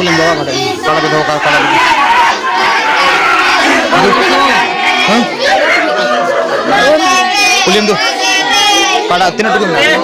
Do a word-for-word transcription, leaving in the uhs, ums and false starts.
ᱠᱩᱞᱤᱢ ᱫᱚᱦᱚ ᱠᱟᱫᱟ᱾ ᱠᱟᱲᱟ ᱠᱚ ᱫᱚᱦᱚ ᱠᱟᱜ, ᱠᱟᱲᱟ ᱠᱚ᱾ ᱦᱮᱸ? ᱠᱩᱞᱤᱢ ᱫᱚ᱾ ᱠᱟᱲᱟ ᱛᱤᱱᱟᱹᱜ ᱴᱩᱠᱩ ᱢᱮᱱᱟᱜᱼᱟ?